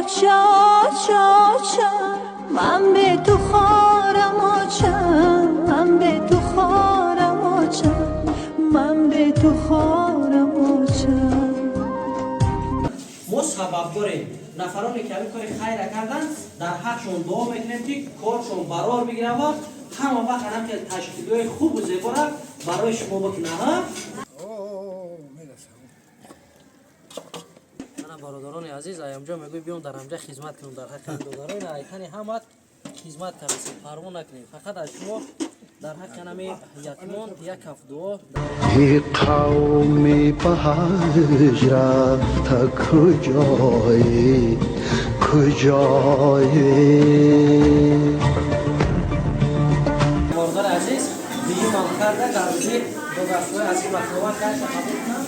Оча, оча, оча, ман бе ту хорам, оча, ман бе ту хорам, оча, ман бе ту хорам, оча. Мо сабабдорем. Нафароне ки ҳамин кори хайра карданд, дар ҳақшон дуо мекунем, ки коршон барор бигирад ва ҳама вақт ҳам хел ташкилиҳои хубу зебора барои шумо бикунад. Ана, бародарони азиз, аямҷо мегӯй, биём дар ҳамҷа хизмат кунем, дар ҳаққи додарои айтани ҳамат хизмат кардем, парво накунем. Фақат аз шумо дар ҳаққи анами ятимон як ҳафт дуо. Қавми ба ҳаҷ рафта куҷоӣ, куҷоӣ? Бародари азиз, дуюмам карда, дар рӯзи бо дастҳои азиз махлуват карда қабул кунам.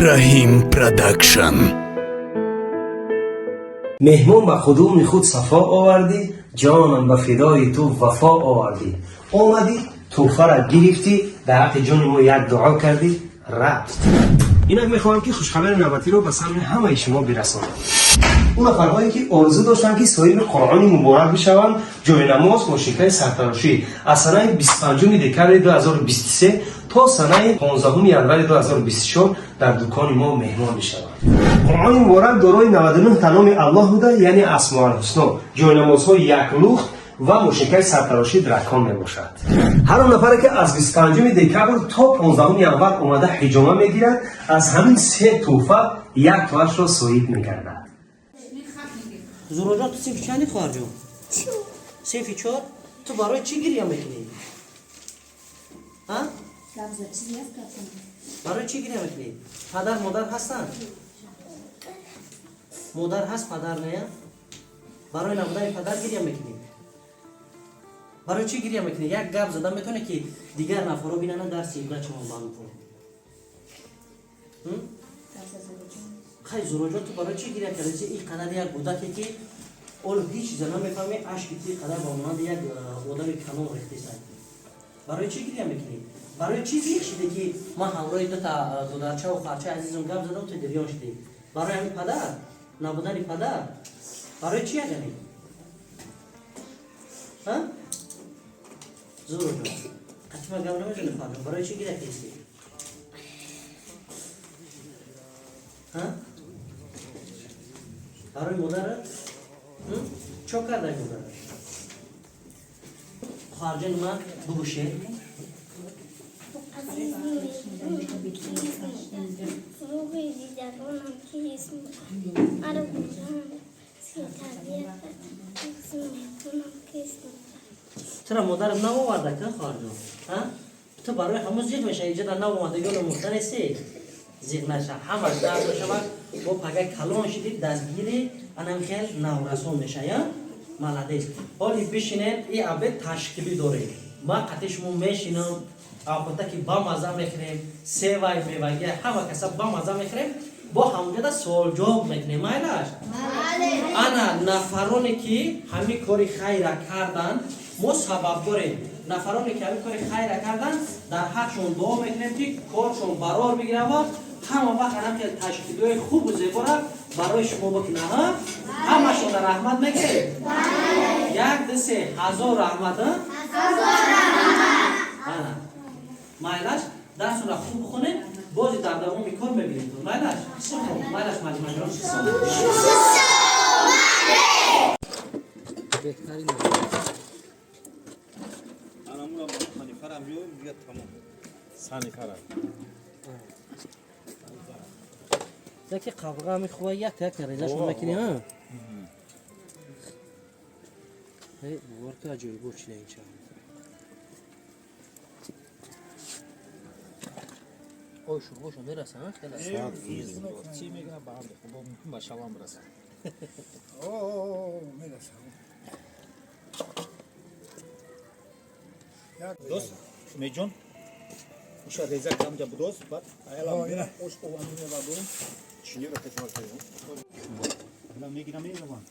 Раҳим Продакшн. Меҳмон ба қудуми худ сафо овардӣ, ҷонам ба фидои ту вафо овардӣ. Омадӣ, тӯҳфара гирифтӣ, дар ҳаққи ҷони мо як дуо кардӣ, рафт. Инак мехоҳам, ки хушхабари навбатиро ба самъи ҳамаи шумо бирасонам. Он нафарҳое, ки орзу доштанд, ки соҳиби Қуръони муборак бишаванд, ҷойнамоз, мошинкаи сартарошӣ, аз санаи 25 декабри 2023 то санаи 15 январи 2024 дар дукони мо меҳмон мешаванд. Қуръони муборак дорои 99 та номи Аллоҳ буда, яъне Асмоалҳусно, ҷойнамозҳои як лухт ва мошинкаи сартарошӣ Дракон мебошад. Ҳар он нафаре, ки аз 25 декабр то 15 январ омада ҳиҷома мегирад, аз ҳамин се тӯҳфа як тоашро соҳиб мегардад. Зуроҷон, ту синфи чанди, хоҳарҷон? Синфи чор. Ту барои чӣ гиря мекунӣ? А, барои чӣ гиря мекунӣ? Падар модар ҳастанд? Модар ҳаст, падар не? Барои набудани падар гиря мекунӣ? Барои чӣ гиря мекунӣ? Як гап зада метавонӣ, ки дигар нафарро бинанд, дарси ибратшон банд кун. Хай, Зуроҷон, ту барои чӣ гиря кардӣ? Ин қадар як кӯдаке, ки оло ҳеҷ чиза намефаҳмӣ, ашки ту қадар ба монанди як одами калон рехтесай. Барои чӣ гиря мекунӣ? Барои чӣ зиқ шидӣ, ки ман ҳамроҳи дута додарчаву хоҳарчаи азизам гап задам, ту гирён шидӣ? Барои ҳамин падар набудани падар? Барои чӣ ягани? Ҳа, Зуроҷон, қатима гап намезани, хоҳарҷон? Барои чӣ гиря кардӣ? Ҳа, барои модарат чо кардай модарат? Хоҳарҷони ман, бугӯше. Азизи фуруғи дидаронам кист? Маро гузарам си тарбият кард, азизи меҳрубонам кист? Тура модарат наоварда ка, хоҳарҷон? Ҳа, ту барои ҳамун зиқ меша. Инҷа дар наомадагиёно мухта нестӣ, зиқ наша, ҳамаш дард мешавад. Бо пагай калон шидӣ, дастгири анам хел наврасон меша. Я молодец. Ҳоли бишинед, и обед ташкилӣ дорем. Ман қати шумо мешинам, албатта, ки ба маза мехӯрем, севай мевагия ҳама каса ба маза мехӯрем, бо ҳамҷода суолҷавоб мекунем. Майлаш? Ана, нафароне, ки ҳамин кори хайра карданд, мо сабабдорем. Нафароне, ки ҳамин кори хайра карданд, дар ҳақшон дуо мекунем, ки коршон барор бигирад ва ҳама вақт ҳам хел ташкилиҳои хубу зебора барои шумо бикунад. Ҳа, ҳамашонро раҳмат мегӯед? Як, ду, се, ҳазор раҳмат. Ана, майлаш, дарсонро хуб бихонед, бози дар давоми кор мебинед. Майлаш, хуб, майлаш, маҷмаҷон. Беҳтарин. Анамура санифарам биём, дига тамом. Санифара. Яке қабрға мехоҳа, як як резашон мекунӣ, ҳа? Эй, бовар ки, аҷоибот шуда инча. Ой, шурбошо мераса, ҳа? Хеле. Чӣ мегӯям, ба ҳам бо мумкин ба шавам бирасад. О, мерасам. Дос, Умедҷон. Уша реза камҷа будос, баъд О, ина. Ош ованду мебардорум. Чиниро пешвоз кардем. Ала мегирам, меравам.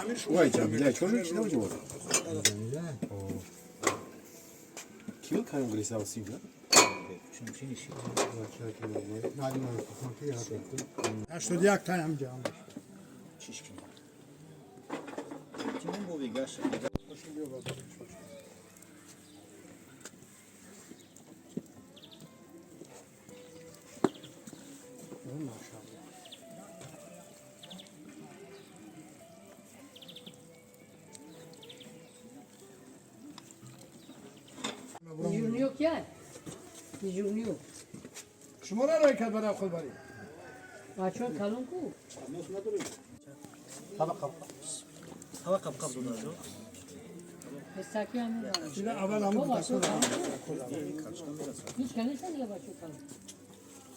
Вай, Ҷамила, чор чи навҷавоб? Ким конгресс авсига? 81 та ҳам ҷамъ. Yok ya. Yok. Шумора рой кард барои худ барӣ. Бачаҳо калон ку. Ҳава қабқаб додарҷон. Пестаки ҳам Ина аввал ҳамун кӯдакҳоро ҳеҷ кас нест дига бачаҳо калон.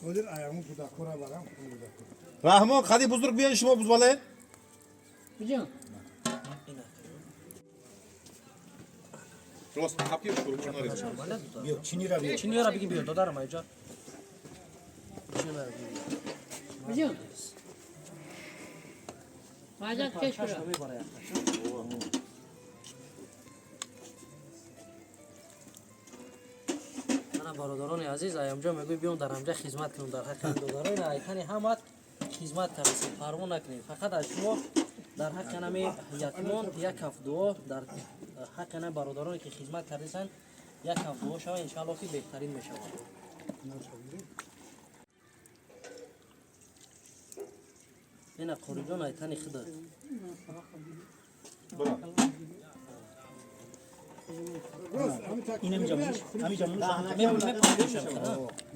Ҳозир ҳамун кӯдакҳоро барам кӯдакҳо. Раҳмон, қади бузург биён шумо бузбале. Биҷон. Рост, қапи шурбо нарез. Биё, чинира биё. Чинира бигин биё, додарам айҷа. Чинира бигин. Биҷон. Маҷад кеш Чашма бира. мебара як. Мана бародарони азиз, аямҷо мегӯй биём дар ҳамҷа хизмат кунем дар ҳаққи додарони айтани ҳамат хизмат кардем, парво накунем. Фақат аз шумо дар ҳаққи ҳами ятимон як ҳафт дуо, дар ҳаққи ҳами бародароне ки хизмат кардесанд як ҳафт дуо шава, иншааллоҳ ки беҳтарин мешавад. Ина қориҷон айтани худат.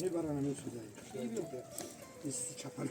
Мебарам ҳамин судаи. Исти чапан.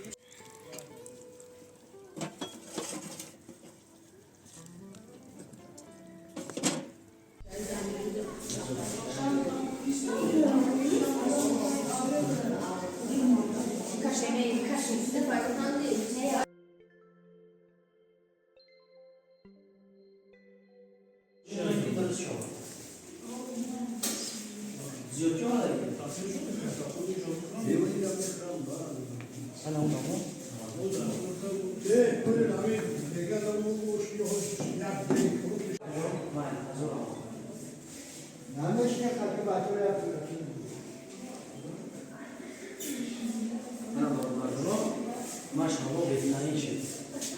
Машалло, беҳтарин шид.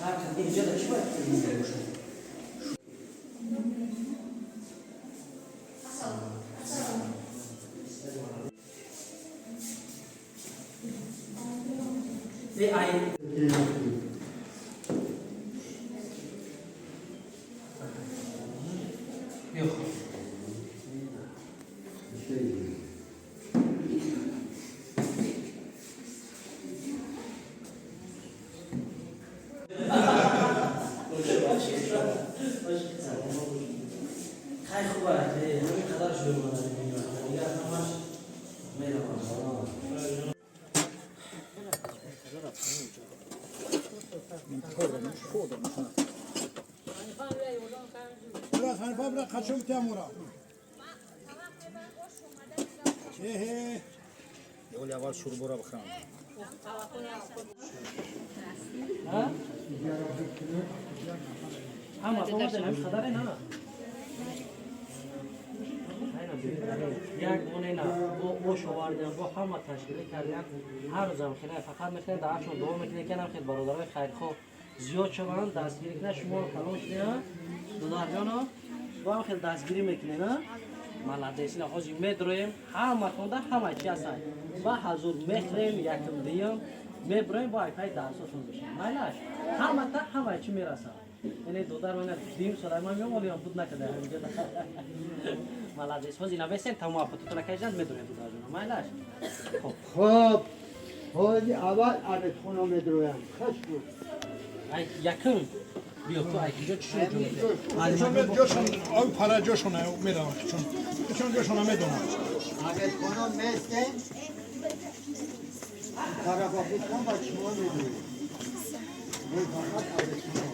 Ҳар кас инҷа да чӣ бояд бошад? Э, ай биё хоб. Хай хуб аст, ҳамин қадар шуд омада дигар ҳамаш меравад. Biraz Hanife bırak kaçım temura. He he. Ёли аввал шурбора бихӯрам. Ҳама омадем ҳамин қадаре на. Як моне на бо ош овардем, бо ҳама ташкилӣ кардем. Ҳар рӯзам хеле фақат мехоҳем дар ҳақшон дуо мекунем, ки хел бародарои хайрхоҳ зиёд шаванд, дастгирӣ кунанд, шуморо калон шудем, додарҷоно, бо ҳам хел дастгирӣ мекунем, а? Молодец, ина ҳозир медроем, ҳаматонда ҳама чи ҳастанд. Ба ҳазур мехӯрем, якум дуюм меброем, бо айпай дарсотон бишем. Майлаш, ҳамата ҳама чи мерасад. Яъне додар мана дим сола ман меом, олиам буд накарда ҳаминҷо. Молодец, ҳозир ина бесен тамом фототона кашидан медроем додарҷоно. Майлаш. Хоб. Хоб, ҳози аввал абедхона медроям. Хаш буд. Ай якум биё ту ай киҷо чӣ шуд? Чун ҷошон, об пара ҷошон мераванд, чун ҷошон медонам. Абедхона местем, тарафа худтон ба шумо медроем. Фақат абедхона.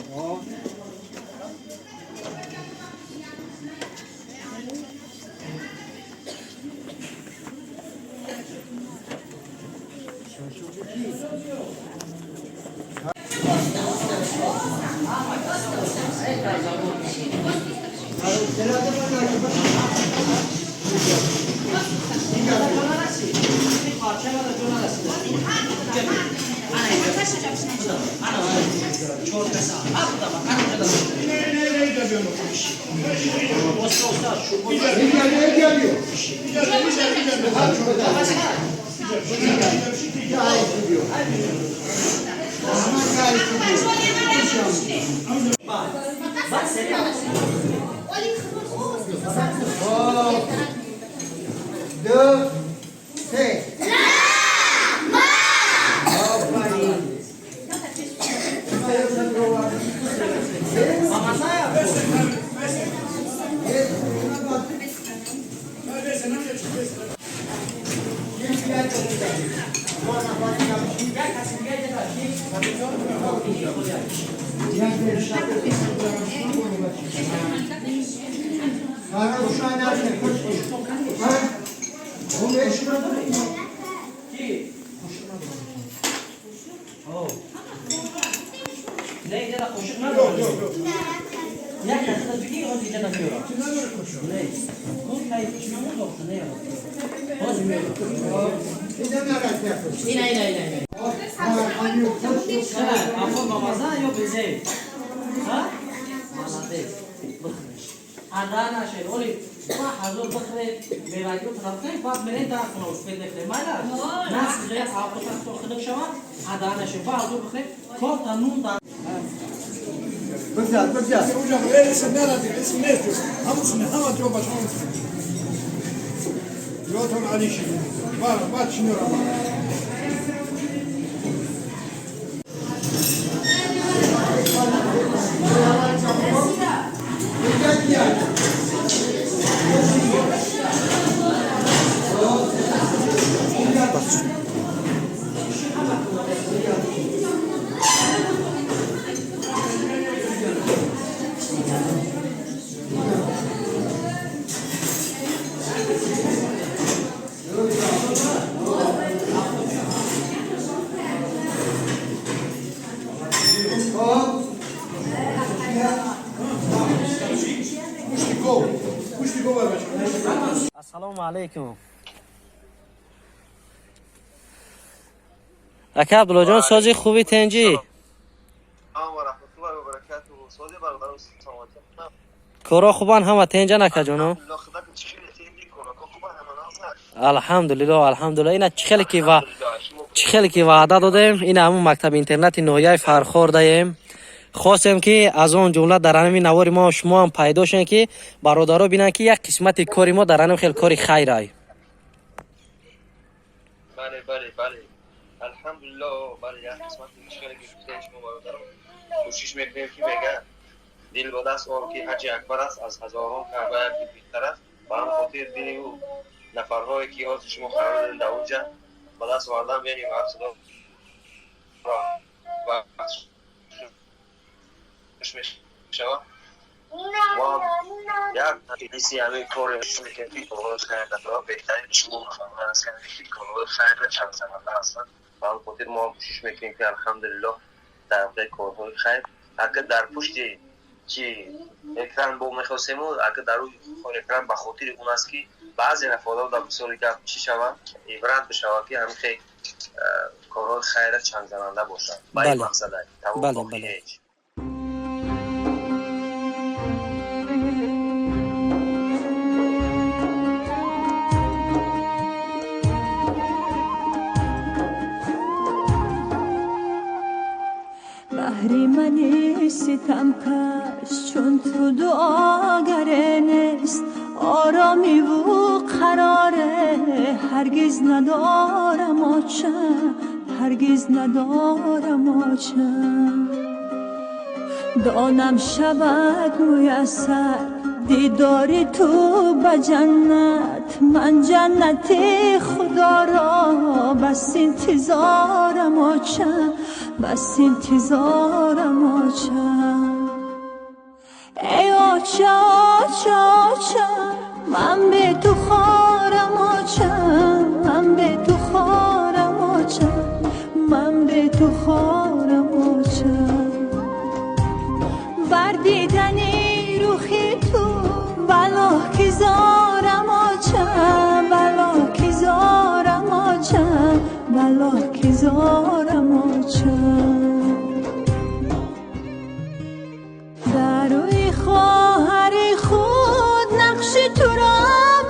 Ассалому алайкум. Ака Абдуллоҷон, сози хуби тенҷӣ? Коро хубан ҳама тенҷан акаҷоно? Алҳамдулилло, алҳамдулилло. Ина чӣ хеле ки ваъда додем, ина ҳамун мактаби интернати ноҳияи Фархор даем. Хостем ки аз он ҷумла дар ҳамин навори мо шумо ҳам пайдо шавед, ки бародаро бинанд, ки як қисмати кори мо дар ҳамин хел кори хайрай. Бале, бале, бале. Алҳамдулилло, бале, як қисмати хеле ки гуфтем шумо бародаро, кӯшиш мекунем ки мега дил ба даст ор ки ҳаҷи акбар аст, аз ҳазорон каъба яке беҳтар аст. Ба ҳам хотир дили ӯ нафарҳое ки ҳозир шумо қарор доред дар онҷа ба даст овардан бинем ҳар мешавад. Мо як ҳисси ҳамин кори мекунем ки корҳои хайр беҳтарин шумо ҳастанд, ки корҳои хайр чандзананда ҳастанд. Ба ҳам хотир мо ҳам кӯшиш мекунем ки алҳамдулиллоҳ дар корҳои хайр агар дар пушти чи экран бо мехостему, агар дар рӯи экран ба хотири он аст ки баъзе нафарҳо дар бисёри гап чӣ шаванд, ибрат бишавад ки ҳамин хел корҳои хайра чандзананда бошанд. Ба ин мақсад Бале, бале. Баҳри мани ситамкаш чун ту дуогаре нест, оромиву қароре ҳаргиз надорам оча, ҳаргиз надорам оча. Донам шавад муяссар дидори ту ба ҷаннат, ман ҷаннати худоро бас интизорам оча, бас интизорам оча. Эй оча, оча, оча, ман бе ту хорам оча, ман бе ту хорам оча, ман бе ту хорам оча. Бар дидани рухи ту валлоҳ ки зорам оча, والله که زارم آچه. در روی خواهر خود نقش تو را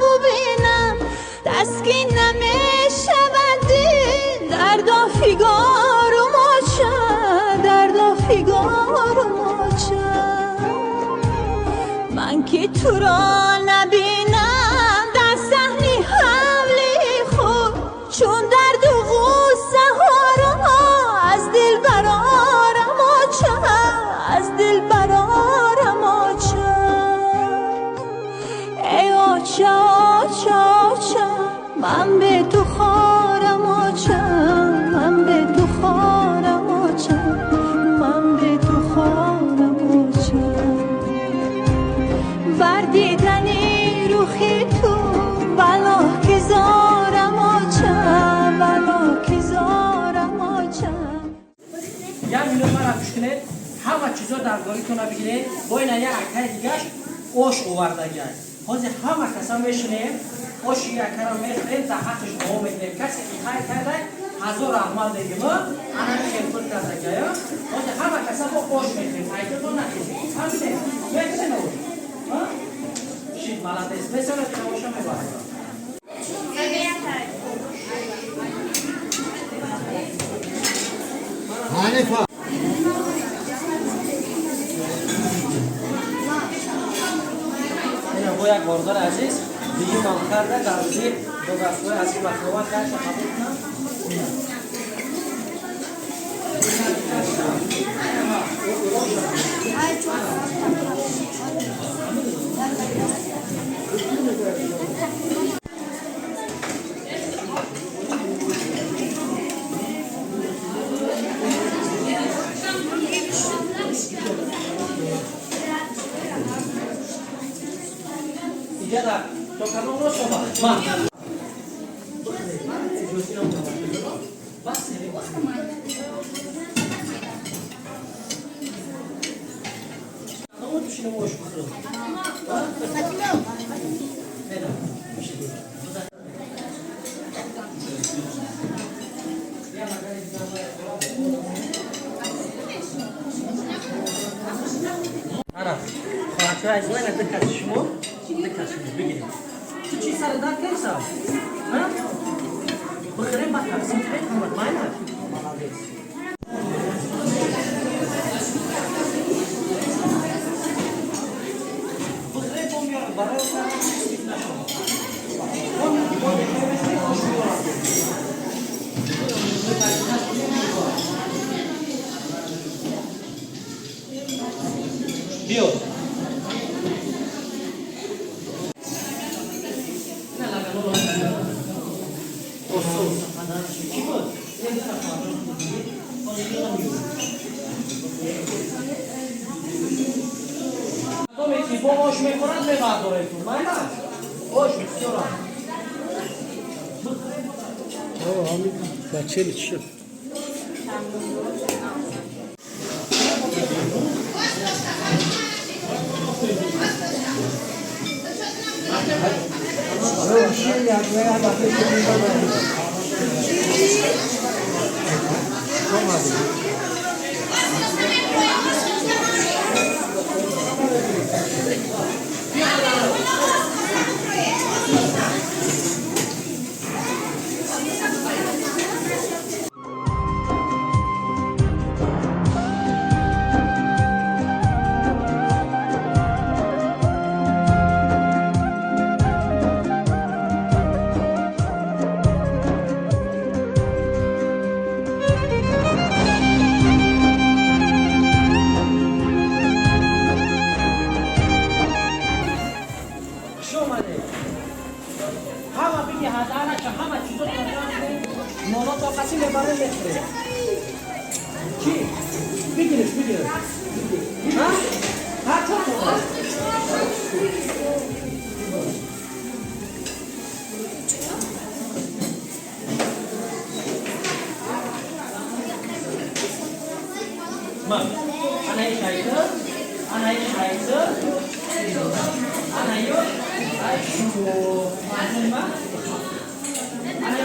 ببینم، تسکین نمی‌شود دل درد و فگارم آچه، درد و فگارم آچه. من که تو را نبینم در صحنه حمله خود، چون درد و غصه ها را از دل برارم آچه، از دل برارم آچه. ای آچه آچه آچه، من به تو خارم آچه، من به تو خارم آچه، من به تو خارم آچه. بر دیدن رخ تو والله که زارم آچه، والله که زارم آچه. یک میلیون مرا گوش کنید، همه چیزا درگاریتون بگیرید. با این یک اکای دیگهش آش آوردگی. حاضر همه کسا میشینیم آش یک را میخوریم، در حقش دعا میکنیم. کسی که خیر کرده هزار رحمت میگیم، انا خیر کرده. حاضر همه کسا با آش میخوریم، ایدتون نخیزیم. همینه میخوریم آش. شید مالدیس مثلا که آش میبریم. حنیفه با یک باردار عزیز دیگه مام کرده در روزی دو دستگاه از این مخلوط کرد قبول کنم. اینجا تو کدوم رو شما ما شما بگیریم تو چی سر در کیسا؟ ها؟ بخریم با تقسیم کنیم همه ماینا بخریم با میارم برای تقسیم نشون بیو با آش میخورند میبردارید من نه آش بسیارم. بچه چی شد؟ چی؟ بگیرش بگیرش. ها؟ ها چون من انا ايش عايزه؟ انا ايش عايزه؟ انا ايش عايزه؟ انا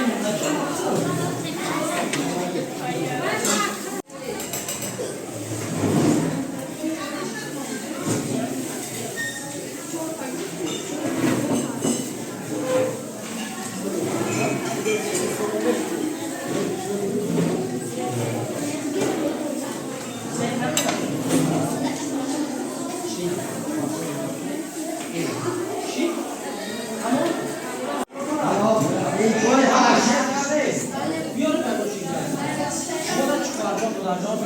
Додарҷон.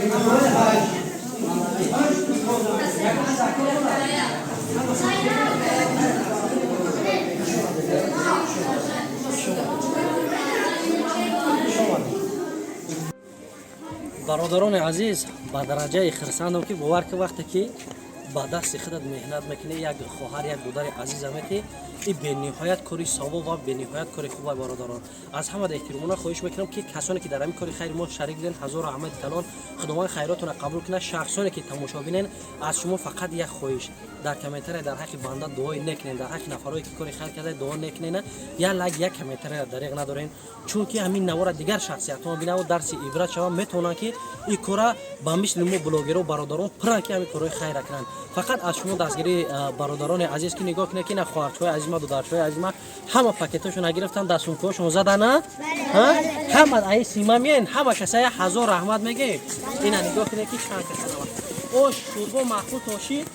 Бародарони азиз, ба дараҷаи хирсандам, ки бовар ки вақте ки ба дасти худат меҳнат мекунӣ, як хоҳар, як додари азизаме, ки и бениҳоят кори савоб ва бениҳоят кори хуба. Бародарон, аз ҳамада эҳтиромона хоҳиш мекунам, ки касоне ки дар ҳамин кори хайри мо шарик буден, ҳазор раҳмати калон, Худованд хайротонро қабул кунад. Шахсоне ки тамошобинен, аз шумо фақат як хоҳиш: дар комментария дар ҳаққи банда дуои некунен, дар ҳаққи нафарое ки кори хайр карда дуо некунена, як лайк, як комментария дареғ надорен, чунки ҳамин навора дигар шахсиятҳо бинаву дарси ибрат шаванд, метавонанд ки ин кора ба мисли мо блогеру бародарон пуранд, ки ҳамин корҳои хайра кунанд. Фақат аз шумо дастгирии, бародарони азиз, ки нигоҳ кунед, ки на хоҳарчаҳои азизма, додарчаҳои азизма ҳама пакетҳошона гирифтан, дастсумкаҳошон задана, ҳама аи сима меен, ҳама касая ҳазор раҳмат мегӯем. Ина нигоҳ кунед, ки чанд каса ош, шӯрбо маъқул тошид.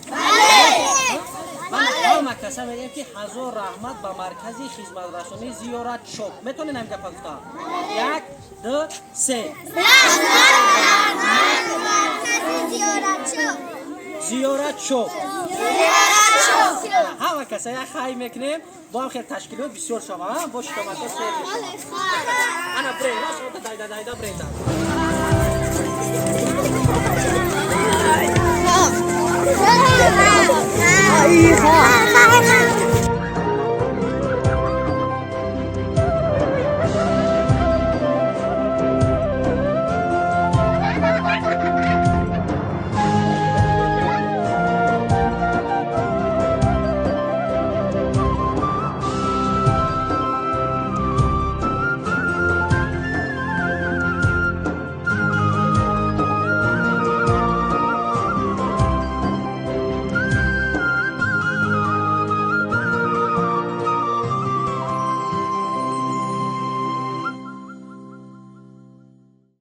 Ҳама каса мегӯем, ки ҳазор раҳмат ба маркази хизматрасонии Зиёрат Шоп. Метавонед ҳамин гапа гуфта? Як, ду, се. Зиёрат Шоп. Ҳама каса як хай мекунем, бо ҳам хел ташкилот бисёр шава, бо шикомато сер мешава. Ана брен рост, дайда дайда бренда.